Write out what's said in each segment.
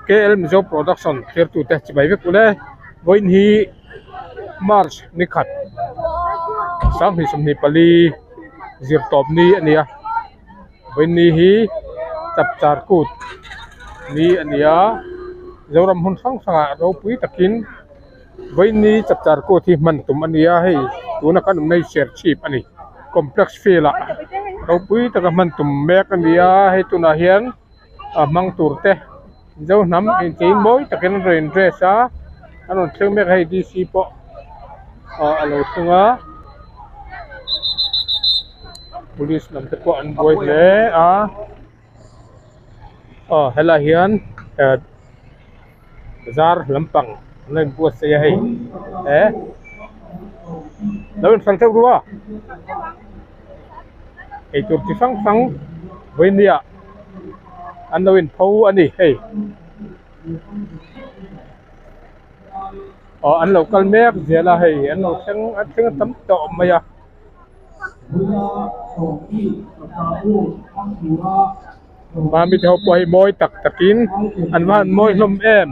KL Mizo Production thirtute chibai vek ule vawiin hi March ni khat sanghnih 24 zirtawp ni a ni a vawiin ni hi chapchar kut ni a ni a Zoram hmun hrang hrangah ropui takin vawiin ni chapchar kut hi hman tum a ni a hei tuna kan awmna hi serchhip a ni complex field ah ropui taka hman tum mek a ni a hei tunah hian. a hmang tur te Mizo hnam inchei mawi takin an rawn in dress a an rawn thleng mek a hei D C pawh ah a lo thleng a police lam te pawh an buai hle a aw helaiah hian eh bazar lampang an lo inbuatsaih a hei eh lo inhralh theuh ru a eitur chi hrang hrang vawinia an lo inpho a ni hei aw an lo kal mek zel a hei an lo thleng an thleng tam tawh mai a. Mami te ho pawh hi mawi tak takin an va han mawi hlawm em.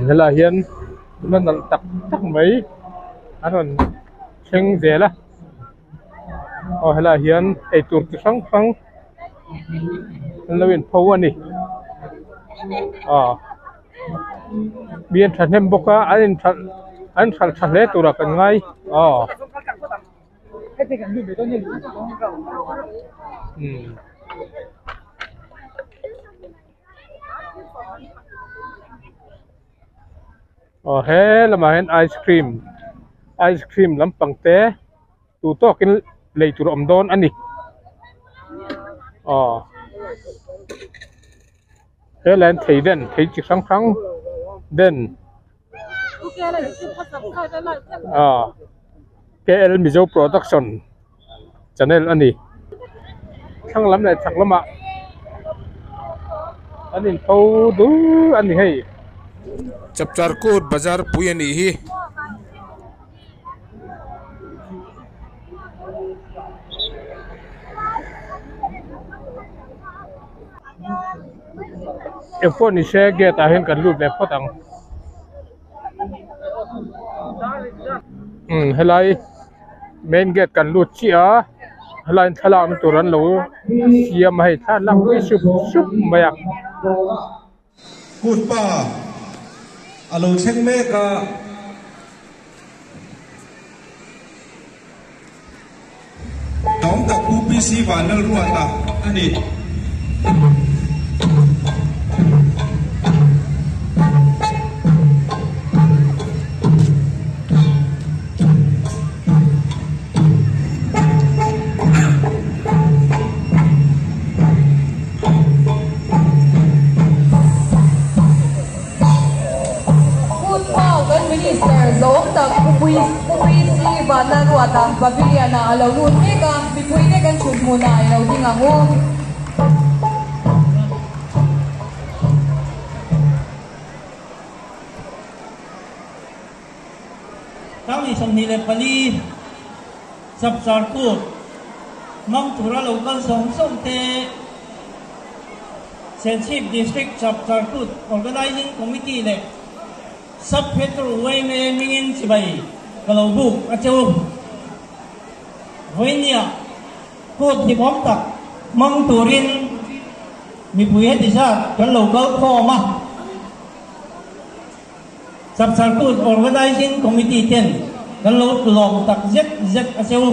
Helaiah hian nula nalh tak tak mai an rawn thleng zel a aw helaiah hian eitur chi hrang hrang an lo inpho a ni aw mi an thahnem bawk a an inhralh an hralh tha hle turah kan ngai aw. Aw he lamah hian ice cream ice cream lampang te duh tawkin lei tur a awm dawn a ni aw helai hian thei den thei chi hrang hrang den aw K L Mizo production channel a ni thlang lam leh chhak lamah an inpho dul a ni hei. Chapchar kut bazar pui a nih hi. Engpawh ni se gate ah hian kan lut ve phawt ang. Umm helai main gate kan lut chiah a helai in thlalak na tur an lo siam a hei thla an lak pui sup sup mai a. Kut pa a lo thleng mek a. Tawng tak UPC Vanlalruata a ni. Football kan Minister zawng tak Pu PC Vanlalruata Pavilion ah a lo lut mek a, mipuite kan thut hmunah i lo ding ang u. Tangni 24 Chapchar Kut hmang tura lo kal zawng zawng te Serchhip District Chapchar Kut Organising Committee leh Sub Headquarter yma hmingin chibai ka lo buk a che u. Vawinia kut hlimawm tak hmang turin mipui heti zat kan lo kal khawm a. Chapchar Kut Organising Committee ten kan lo lawm tak zet zet a che u.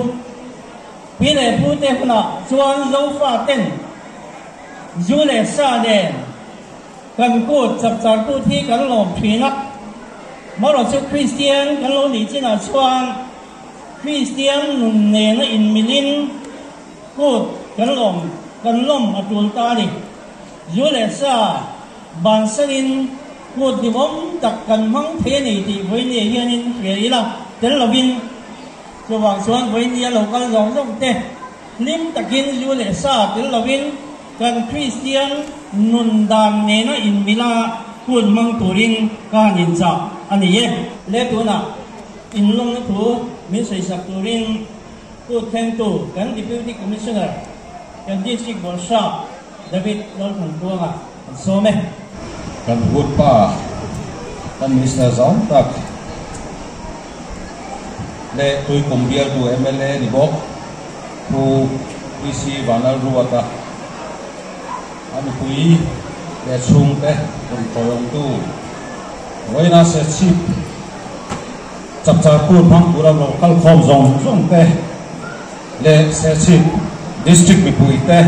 Pi leh pu te hunah chuan Zofa ten zu leh sa nen kan kut Chapchar Kut hi kan lawm thin a. Marawh chu Kristian kan lo nih chinah chuan Kristian nun nena inmilin kut kan lawm kan lawm a tul ta a ni. Zu leh sa bansanin kut hlimawm tak kan hmang thei a ni tih vawinia hianin hria ila tel lovin chuvang chuan vawinia lo kal zawng zawng te hlim takin zu leh sa tel lovin kan Kristian nun dan nena inmila kut hmang turin ka han inchah a ni e. Le tunah inlawmna thu min sawisak turin Kut thlengtu kan Deputy Commissioner kan District Bawrhsap David Lalthantluanga kan sawm e. Kan kut pa kan Minister zawng tak leh Tuikum bialtu mla ni bawk Pu PC Vanlalruata a nupui leh chhungte rawn tawiawmtu Vawiina Serchhip Chapchar Kut hmang tura lo kal khawm zawng zawng te leh Serchhip District mipui te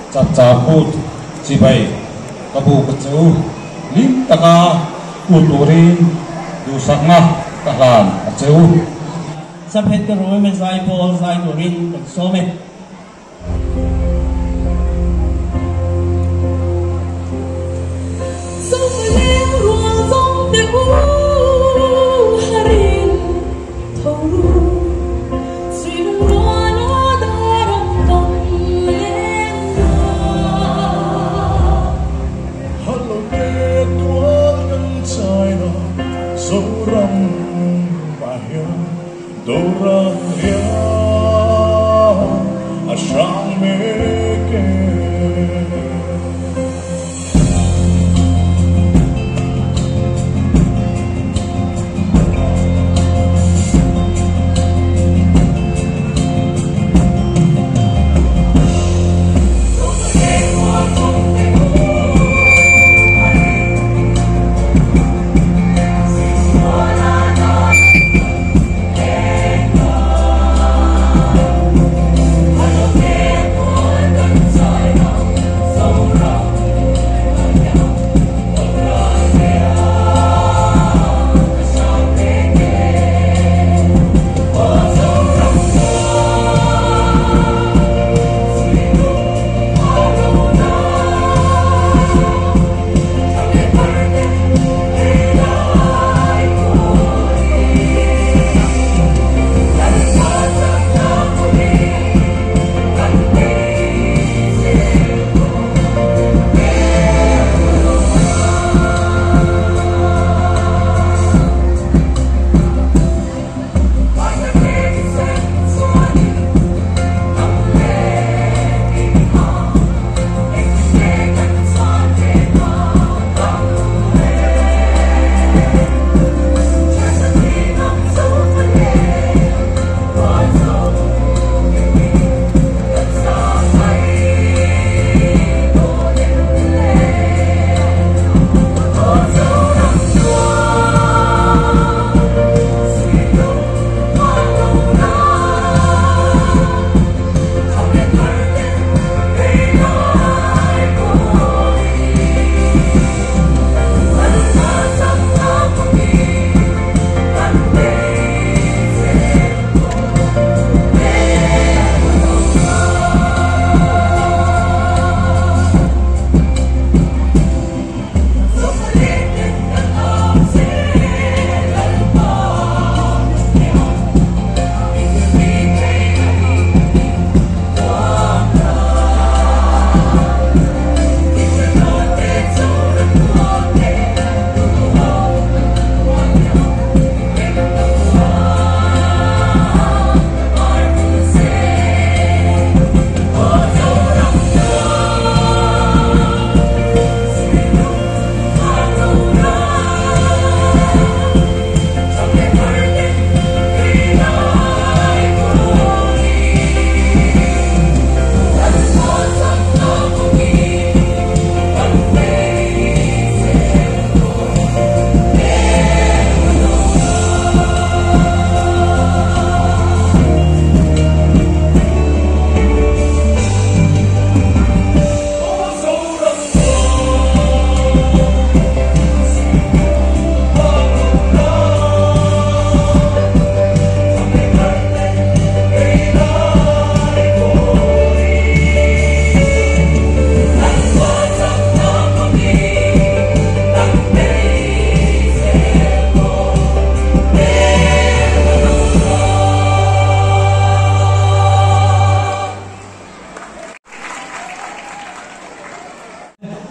Chapchar Kut chibai ka bu ka chu hlim taka kut turin duhsakna ka hlan a che u. Saphet ka ruai mai zai pawl zai turin kan sawm e.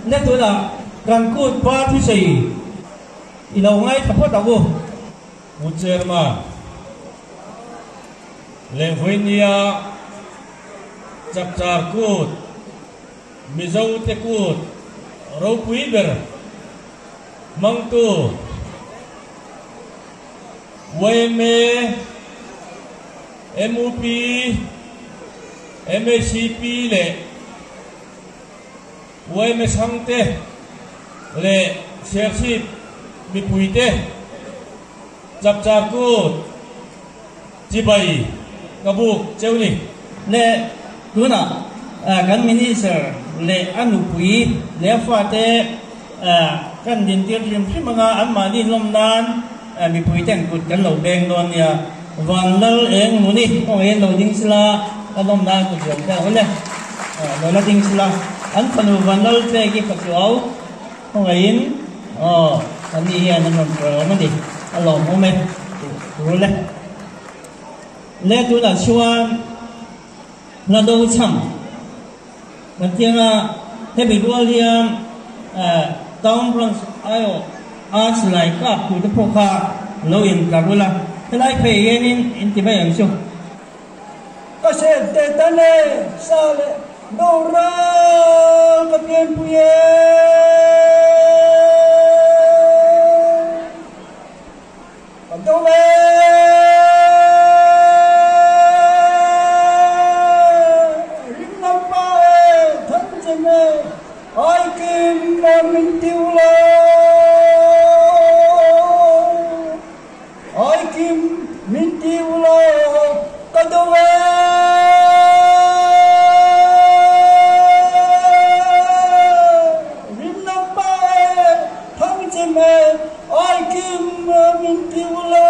Na tunah kan kut pa thusawi I lo ngaithla phawt ang u. Pu Chairman, leh vawinia Chapchar Kut, Mizote Kut ropui ber hmangtu yma, mup, MHCP leh yma chhangte leh Serchhip mipuite Chapchar Kut chibai ka buk cheu ni. Le tunah kan Minister leh a nupui leh a fate kan dintir hrim hrim anga anmahni lawm nan mipuiten kut kan lo beng dawn nia. Van Lal eng Muni kawngaiin lo ding sila ka lawm nan kut zawm ta ang le. Lo la ding sila an fanu Van Lal pek i Pachuau kawngaiin aw ani hian an rawn hruai awm a ni. A lawmawm e rul e. Le tunah chuan hla do chham kan tianga hemi rual hian Town Branch aiawh a silai kap tute pawh kha lo intlar ula, helai phei hianin in ti mai ang chu. Ka hriat te tan e, sa leh boral ka pianpui e. Ka do e. Ringnam pa e, than chem e, ai kim mawn min tiu lo. Ai kim min tiu lo, ka do e. Ringnam pa e, than chem e, Ai kim min ti u lo.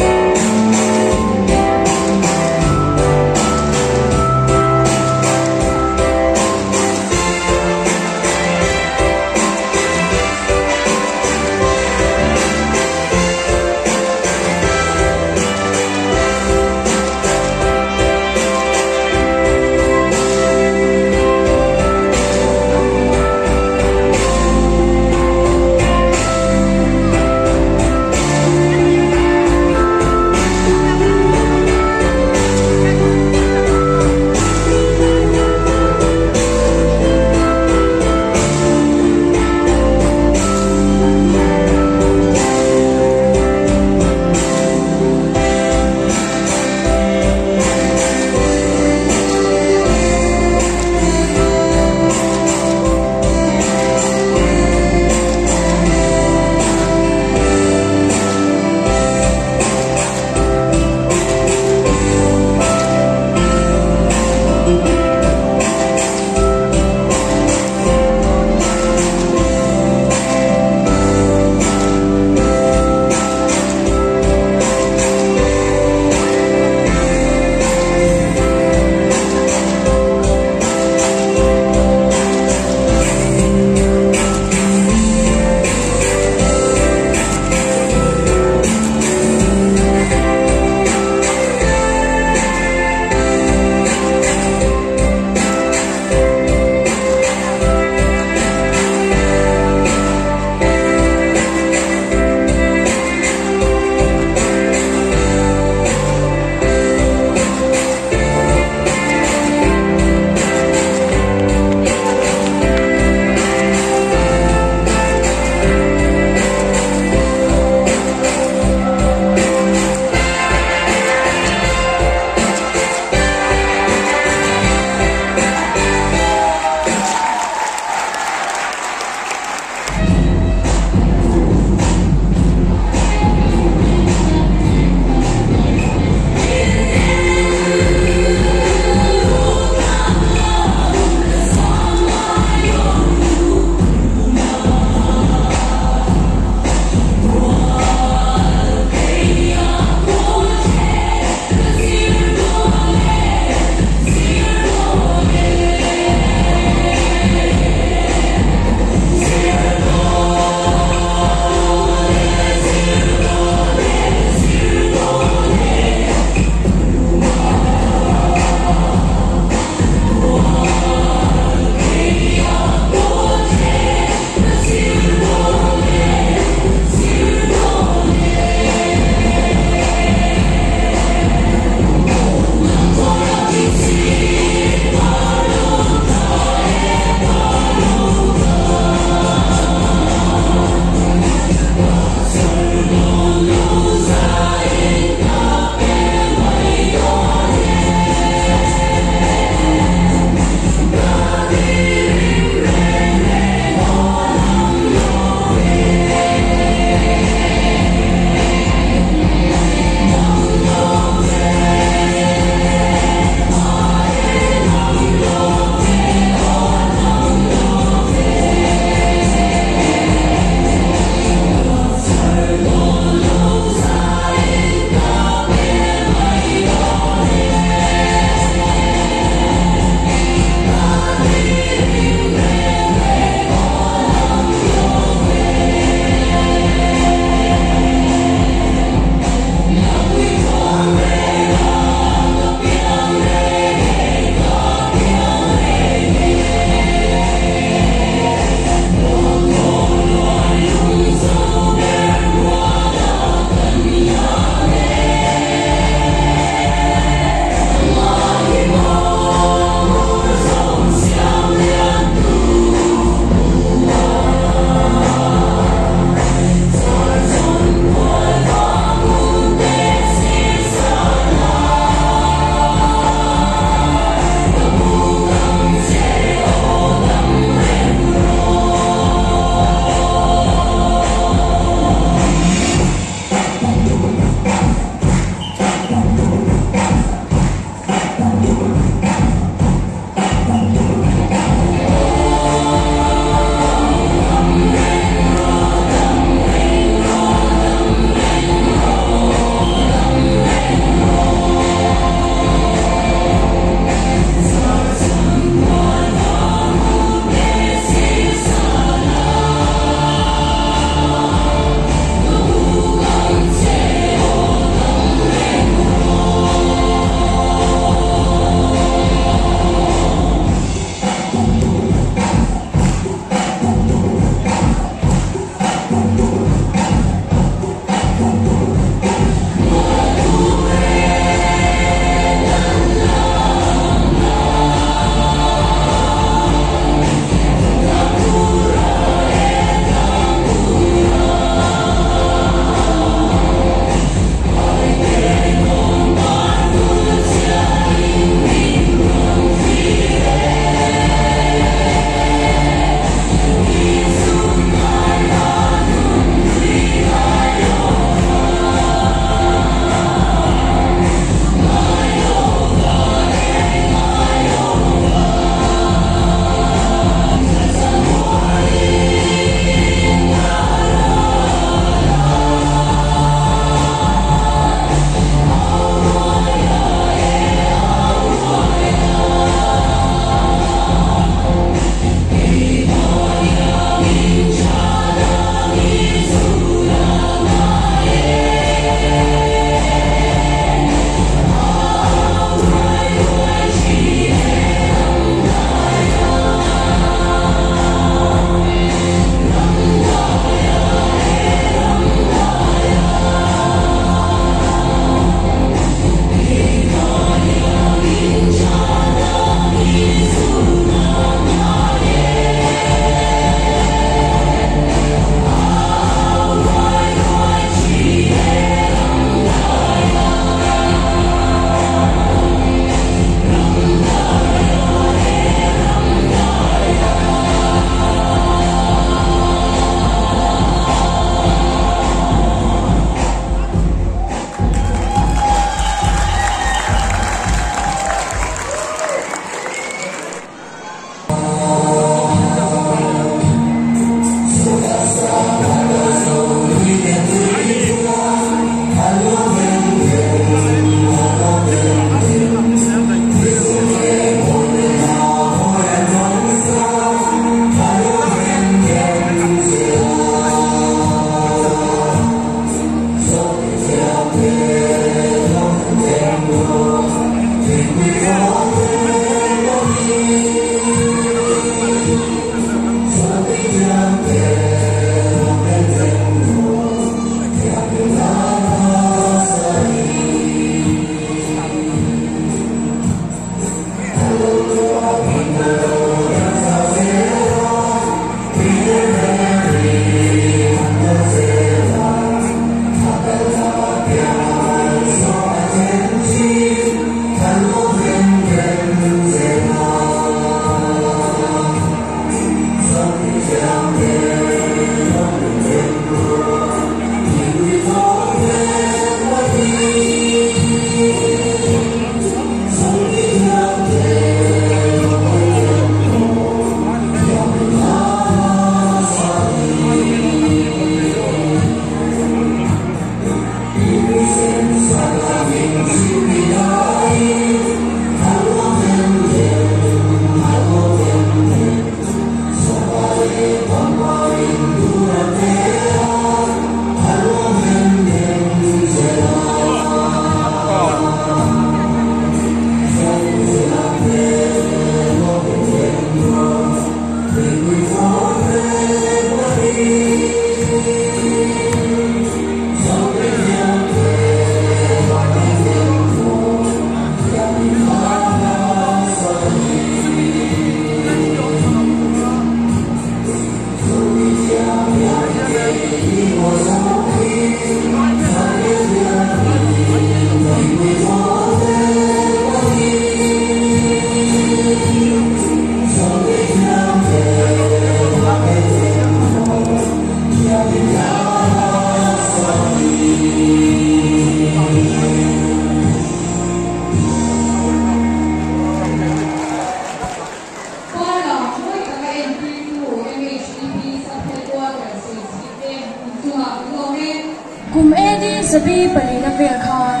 zabi palina vel khan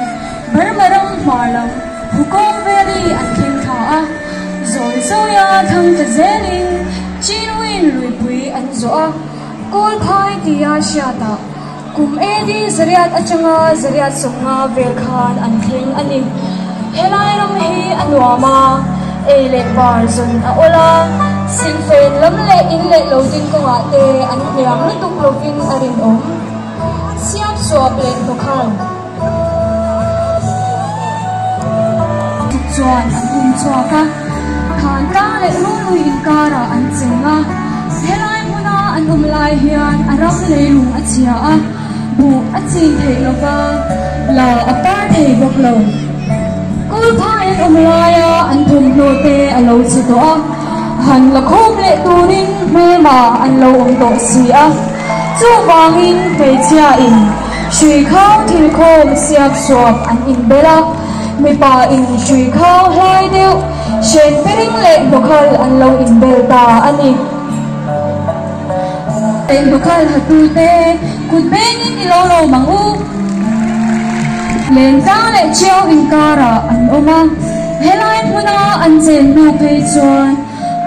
Burma ram hmar lam Hukawng Valley an thleng thla a, zawi zawia thlang ta zelin Chinwin luipui an zawh a, Kawlphai tia hriatah kum AD zariat atanga zariat 50 vel khan an thleng a ni. Helai ram hi a nuam a, ei leh bar zawn a awl a, silhfen lam leh in leh lo ding kawngah te an hniam lutuk lovin a rinawm. Siam suap leh hnawkhal. Tuk chuan an um chhuak a, Thantlang leh Rului inkarah an cheng a. Helai hmuna an awm lai hian a ram leilung a chhia a, buh a chin theih lo va, la a par thei bawk lo. Kawlphai an awm laia an thawmhnaw te a lo chhe tawh a, han la khawm leh turin hmelma an lo awm tawh si a. Chuvangin hmeichhia in hrui khau thil khawm siak suap an inbel a, mipa in hrui khau hlai deuh hren piring leh hnawkhal an lo inbel ta a ni. Leh hnawkhal hatute kut bengin i lo lawm ang u. Lentlang leh Chiau inkarah an awm a, helai hmuna an chen hnu phei chuan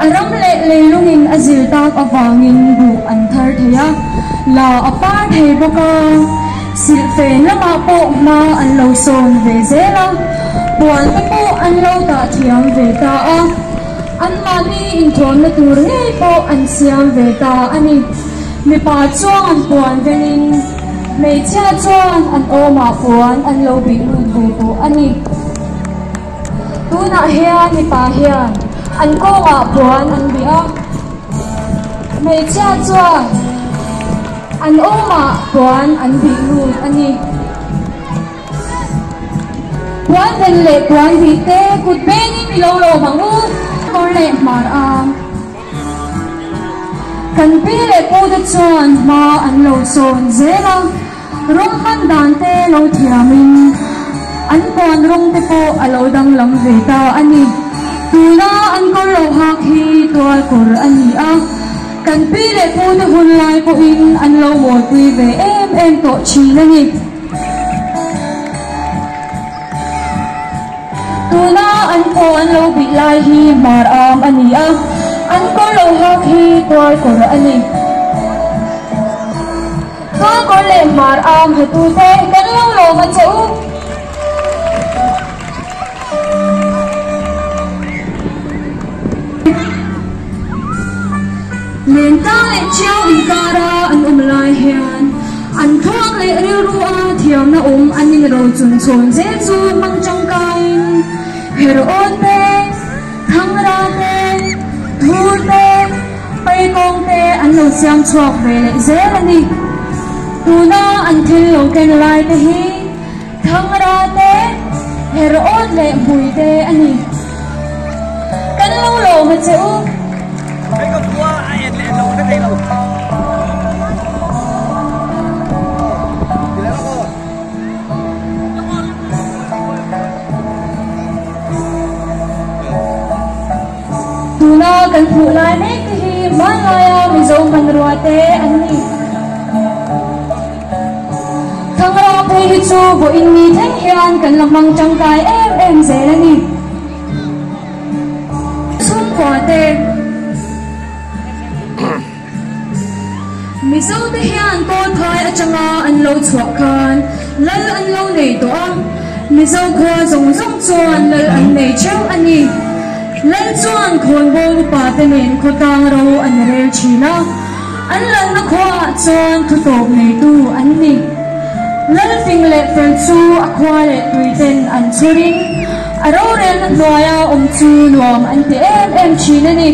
A ram leh leilungin a zir tak avangin buh an thar thei a, la a par thei bawk a. Silhfen lamah pawh hma an lo sawn ve zel a, puan te pawh an lo dah thiam ve ta a. Anmahni inthuamna tur ngei pawh an siam ve ta a ni. Mipa chuan puan vengin, hmeichhia chuan an awmah puan an lo bih lut ve tawh a ni. Tunah hian mipa hian an kawngah puan an bih a, hmeichhia chuan an awmah puan an bih lut a ni. Puan ven leh puan bih te kut bengin i lo lawm ang u. Kawr leh hmar a kan pi leh pu te chuan hma an lo sawn zel a. Rawng hman dan te lo thiamin an puan rawng te pawh a lo danglam ve ta a ni. Tuna an kawr lo hak hi tual kawr a ni a, kan pi leh pu te hun lai pawhin an lo mawlpui ve em em tawh thin a ni. Tuna an paw an lo bih lai hi hmar am a ni a, an kawr lo hak hi tual kawr a ni. Tualkawr leh hmar am hatute kan lo lawm a che u. Lentang leh Chiau inkara an awm lai hian an thluak leh rilru a thiamna awm an inro chun chhawn zel chu hmang tangkaiin Herawn te, Thangra te, Thur te, Paikawng te an lo siam chhuak ve leh zel a ni. Tuna an thil lo ken lai te hi Thangra te, Herod leh Hmui te a ni. Kan lo lawm a che u. Tuna kan hmuh lai mek te hi hmanlaia Mizo hmanrua te an ni. Thangra phei hi chu vawiin mi thleng hian kan la hmang tangkai em em zel a ni. Chhungkua te Mizo te hian Kawlphai atanga an lo chhuah khan lal an lo nei tawh a, Mizo khua zawng zawng chuan lal an nei theuh a ni. Lal chuan khawnbawl upa te nen khawtlang ro an rel thin a, an lalna khuaah chuan thutawp neitu an ni. Lal fing leh fel chu a khua leh tui ten an chhurin a rorelna hnuaia awm chu nuam an ti em em thin a ni.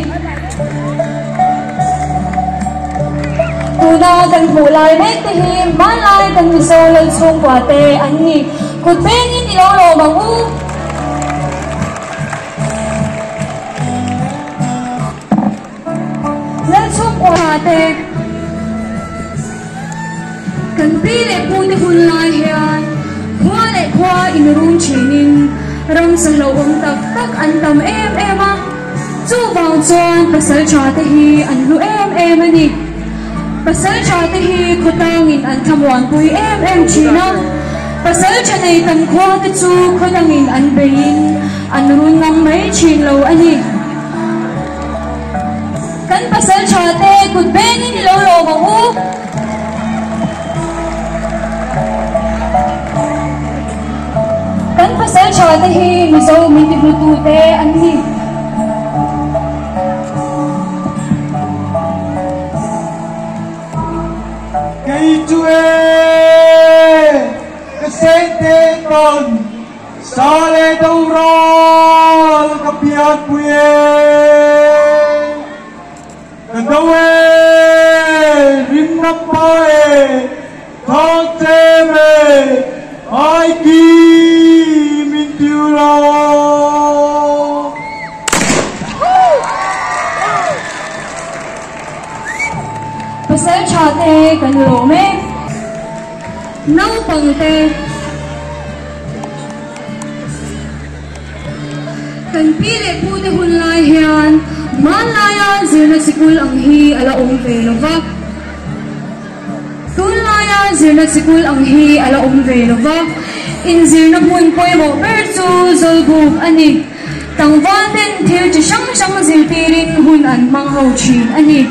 Tuna kan hmuh lai mek te hi hmanlai kan Mizo lal chhungkua te an ni. Kut bengin i lo lawm ang u. Lal chhungkua te kan pi leh pu te hun lai hian khua leh khua inrum thinin ramsa hlauhawm tak tak an tam em em a. Chuvang chuan pasal tha te hi an hlu em em a ni. Pasal tha te hi khawtlangin an thlamuanpui em em thin a. Pasal tha nei tam khua te chu khaw dangin an beiin an run ngam mai thin lo a ni. Kan pasal tha te kut bengin i lo lawm ang u. Kan pasal tha te hi Mizo min ti hlutu te an ni. Kei chu e, ka sehte tawn sa le doral ka pianpui e, ka do e, rinna pa e, thang chem e, ai ki min tiu lo. Pasal tha te kan lawm e. Naupang te. Kan pi leh pu te hun lai hian hmanlaia zirna sikul ang hi a la awm ve lo va. Tunlaia zirna sikul ang hi a la awm ve lo va. Inzirna hmun pawimawh ber chu Zawlbuk a ni. Tlangval ten thil chi hrang hrang zirtirin hun an hmang ho thin a ni.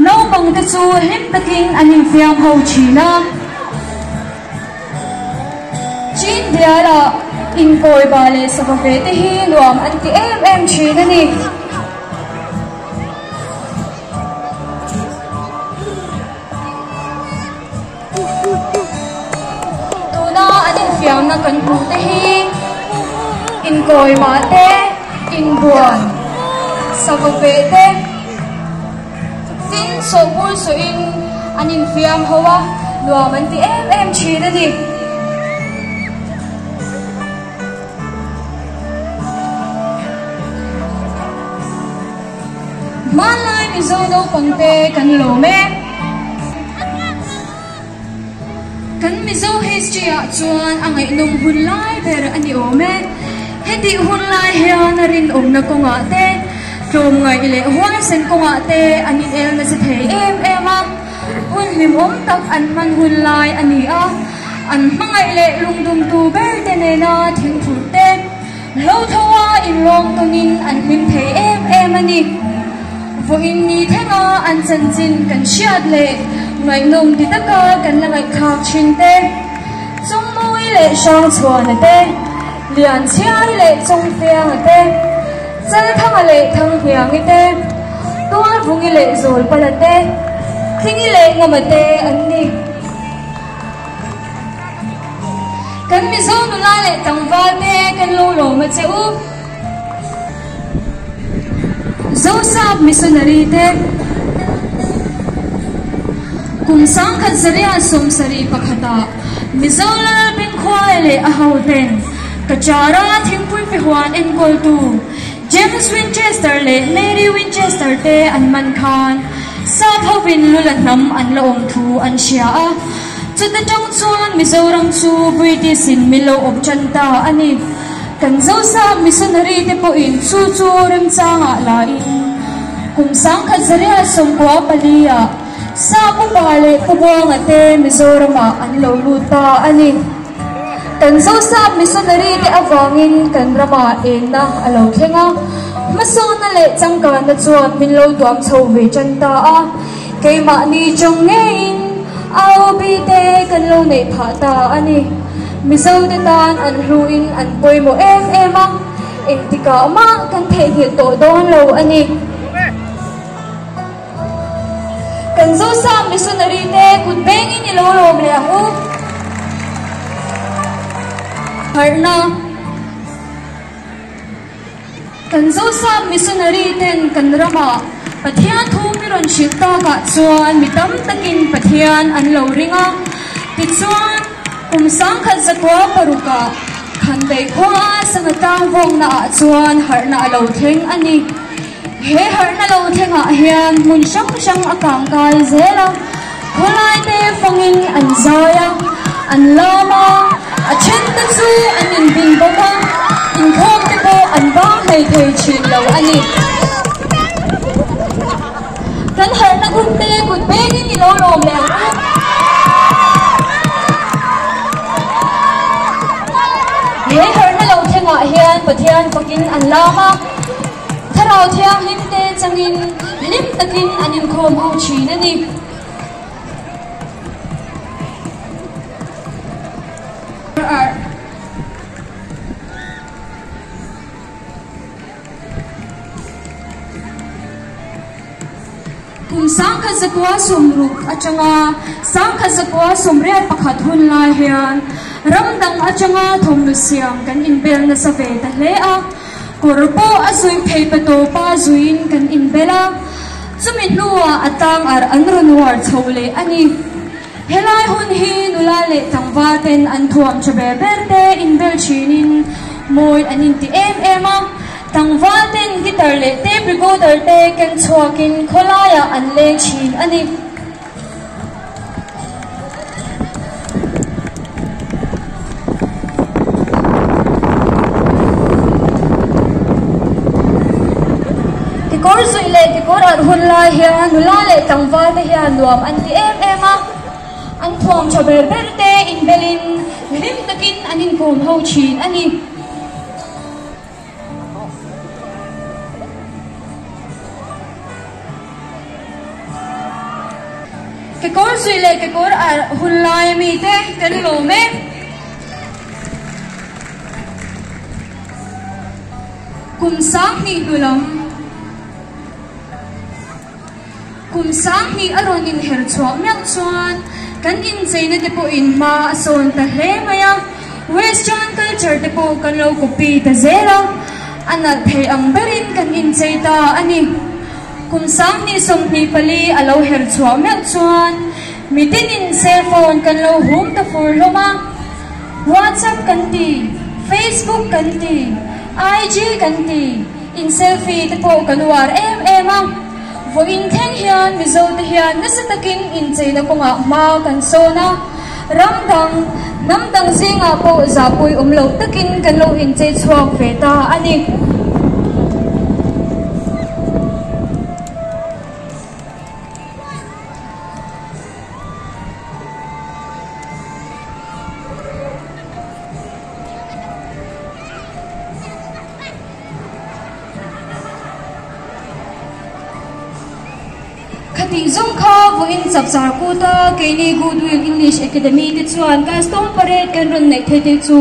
Naupang te chu hlim takin an infiam ho thin a. Chin bialah inkawi ba leh sava ve te hi nuam an ti em em thin a ni. Tuna an infiamna kan hmuh te hi inkawimah te, inbuan, sava veh te, tin sawhbur sawhin an infiam ho a, nuam an ti em em thin a ni. Hmanlai Mizo naupang te kan lawm e. Kan Mizo history ah chuan a ngaihnawm hun lai ber a ni awm e. Hetih hun lai hian a rinawmna kawngah te, tlawmngaih leh huaisen kawngah te an inel nasa thei em em a. Hun hlimawm tak an hman hun lai a ni a. An hmangaih leh lungdumtu ber te nena thingphurh te, Hlauhthawa inlawm tawnin an hlim thei em em a ni. Vawiin ni thlenga an chanchin kan hriat leh ngaihnawm ti taka kan la ngaihthlak thin te, Chawngmawi leh Hrangchhuana te, Lianchhiai leh Chawngfianga te, Chalthanga leh Thanghniangi te, Tualvungi leh Zawlpala te, Tlingi leh Ngama te an ni. Kan Mizo nula leh tlangval te kan lo lawm a che u. Zosap Missionary te kum sangkhat zaria 71ah Mizo Lalbengkhuai leh a ho ten Kachara thingpui pe huan enkawltu James Winchester leh Mary Winchester te an man khan Sap hovin lula hnam an la awm thu an hria a. Chuta tang chuan Mizoram chu British in min lo awp tan ta a ni. Kan Zosap missionary te pawhin chu chu remchangah lain kum 1994 ah Sap upa leh Pu Buanga te Mizoramah an lo lut ta a ni. Kan Zosap missionary te avangin kan ramah enna a lo thleng a, hmasawnna leh changkanna chuan min lo tuam chho ve tan ta a. Keimahni tawng ngeiin AOB te kan lo neih phah ta a ni. Mizo te tan an hluin an pawimawh em em a, engtikah mah kan theihnghilh tawh dawn lo a ni. Kan Zosap missionary te kut bengin i lo lawm leh ang u. Harhna. Kan Zosap missionary ten kan ramah Pathian thu mi rawn hrilh takah chuan mi tam takin Pathian an lo ring a. Tichuan, kum 1906ah Khandaih khua sangha tlang vawkna ah chuan harhna a lo thleng a ni. He harhna lo thlengah hian hmun hrang hrang a kang kai zel a, khawlai te fangin an zai a, an lam a, a then te chu an inbin bawk a, inkhawm te pawh an vang hlei thei thin lo a ni. Kan harhna hun te kut bengin i lo lawm leh ang u. He harhna lo thlengah hian Pathian fakin an lam a, Thlarau Thianghlim te changin hlim takin an inkhawm ho thin a ni. Kum 1960 atanga 1981 hun lai hian ram dang atanga thawmhnaw siam kan inbel nasa ve ta hle a, kawr pawh a zuih thei pa tawpa zuiin kan inbel a, chumi hnuah a tlang arh an rawn uar chho leh a ni. Helai hun hi nula leh tlangval ten an thuam tha ber ber te inbel thinin mawi an inti em em a, tlangval ten guitar leh tape recorder te keng chhuakin khawlaiah an leng thin a ni. Kekawr zuih leh kekawr arh hun lai hian nula leh tlangval te hian nuam an ti em em a, an thuam tha ber ber te inbelin hlim takin an inkawm ho thin a ni. Kekawr zuih leh kekawr arh hun lai ami te kan lawm e. Kum 2000 hnu lam. Kum 2000 a rawn inher chhuah meuh chuan kan incheina te pawhin hma a sawn ta hle mai a, Western culture te pawh kan lo copy ta zel a, a nalh thei ang berin kan inchei ta a ni. Kum 2024 a lo her chhuah meuh chuan mitinin cellphone kan lo hum ta fur hlawm a, WhatsApp kan ti, Facebook kan ti, IG kan ti, in selfie te pawh kan uar em em a. Vawiin thleng hian Mizo te hian nasa takin incheina kawngah hma kan sawn a, ram dang, hnam dang zingah pawh zahpui awm lo takin kan lo inchei chhuak ve ta a ni. Khatih zawng kha vawiin chapchar kuta keini Goodwill English Academy te chuan Custom Parade kan rawn neih thei te chu.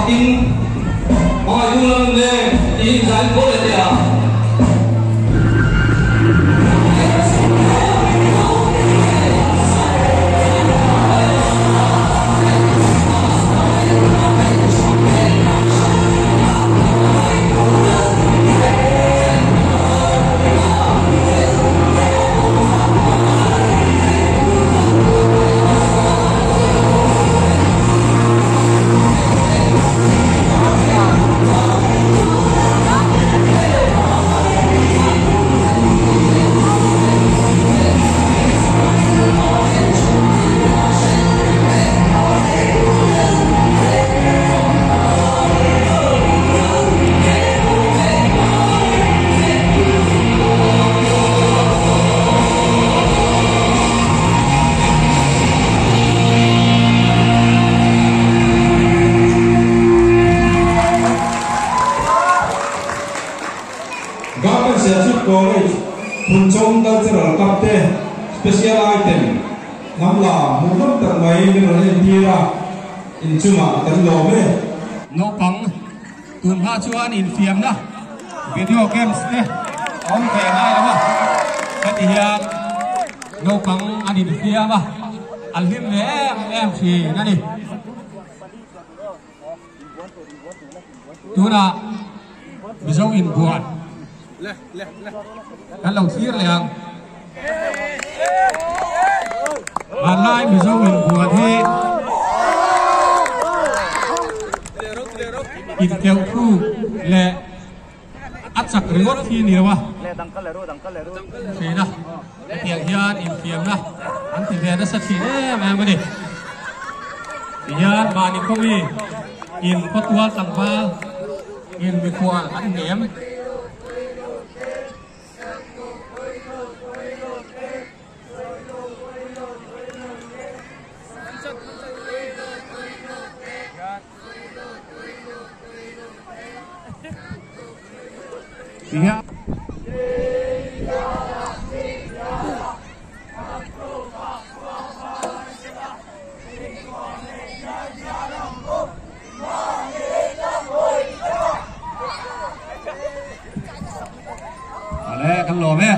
fakin hmangaihtu Lalnunleng tiin zai kawl leh teh ang. Garden Serchhip College Phunchawng Cultural Cup te Special Item hnam lam hmuhnawm tak mai min rawn entir a, inchungah kan lawm e. Naupang tun hma chuan infiamna video games te a awm ve ngai lo a, heti hian naupang an infiam a, an hlim ve em em thin a ni. Tunah Mizo inbuan kan lo thlir leh ang. Hmanlai Mizo inbuan hi inkeuh thluk leh a chak ringawt hi ni lo a, thin a, hetiang hian infiamna an ti ve nasa thin em em a ni. Tihian mahni khawmi in khawtual tlangval in mikhual an hnem. Ale kan lawm e.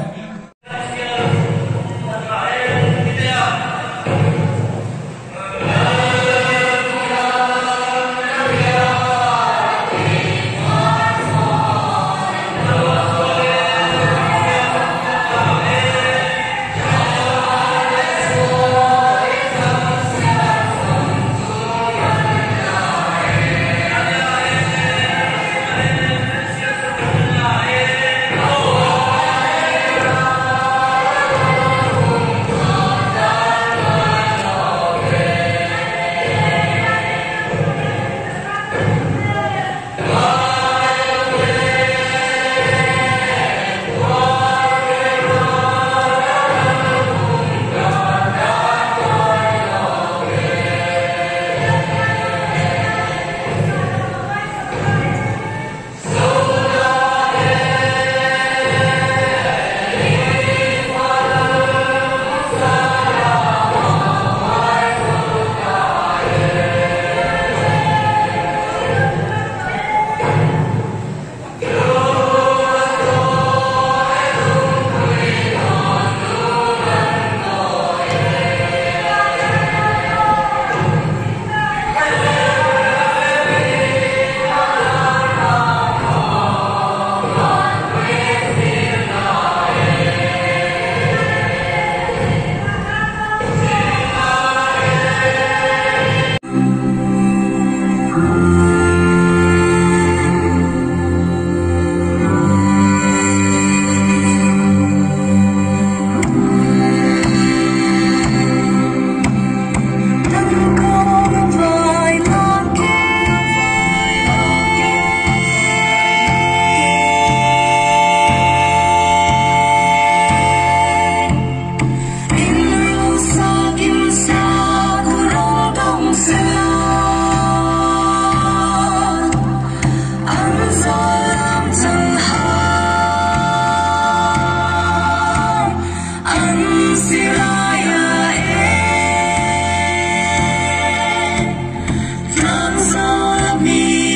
Me.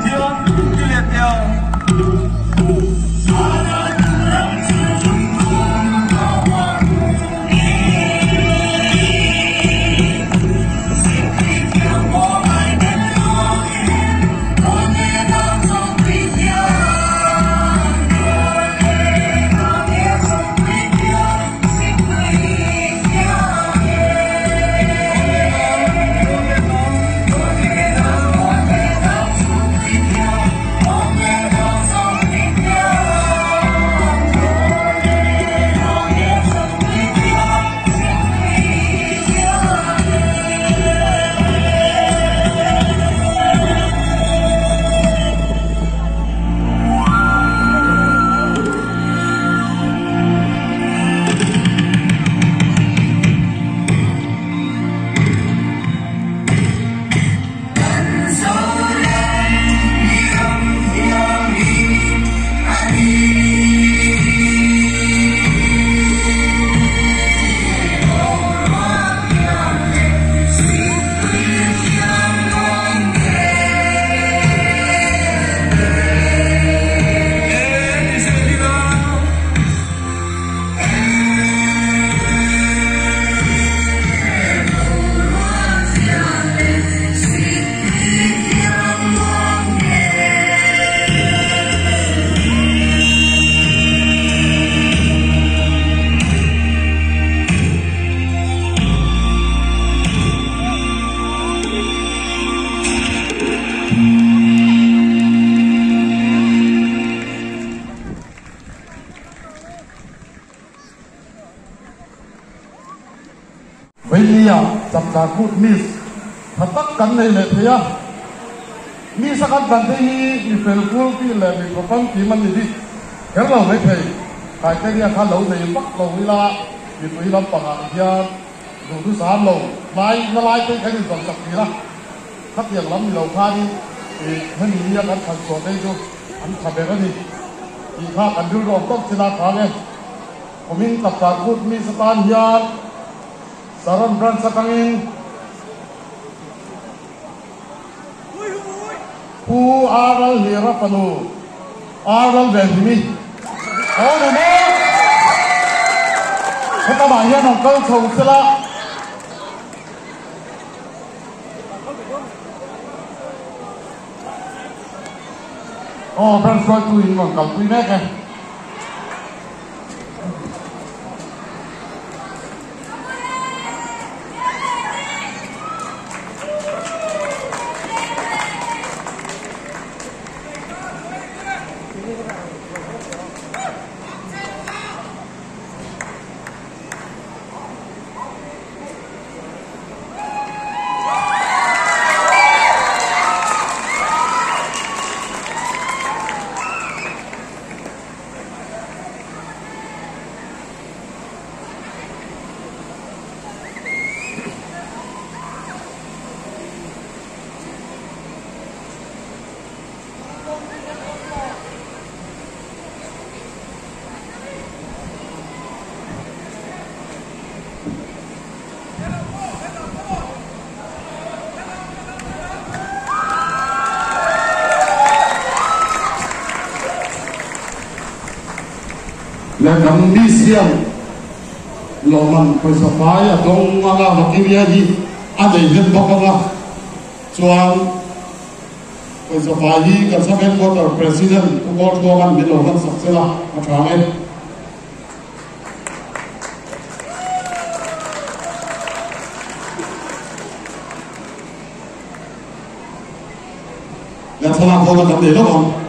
Thiang ti le tiang. Chapchar Kut Miss tha tak kan nei leh thei a. Miss a kan tlan te hi mi fel kul tih leh mi profan kim an ni bik kher lo mai thei. Criteria kha lo nei vak lo ila mipui lampangah hian duhthusam lo lai na lai te hi kan inzawn sak thin a. Khatiang lam ni lo khanin hemi nia kan thlan chhuah te chu an tha ber a ni tih kha kan rilru awm tawk chin a thang e. Kumin Chapchar Kut Miss atan hian Saron Branch atangin Pu Aral Hlira fanu Aral Venhimi aw ni maw? Hetamah hian rawn kal chho sela. Aw branch hruaitu in rawn kalpui mek e. Leh kan miss hian lawmman pawisa fai a dawng anga Vakiria hi a nei hlen bawk anga chuan pawisa fai hi kan sub headquarter president Pu Kawlthuanga'n min lo hlan sak sela a tha ang e. Leh thlalak ho na kan nei lo ang.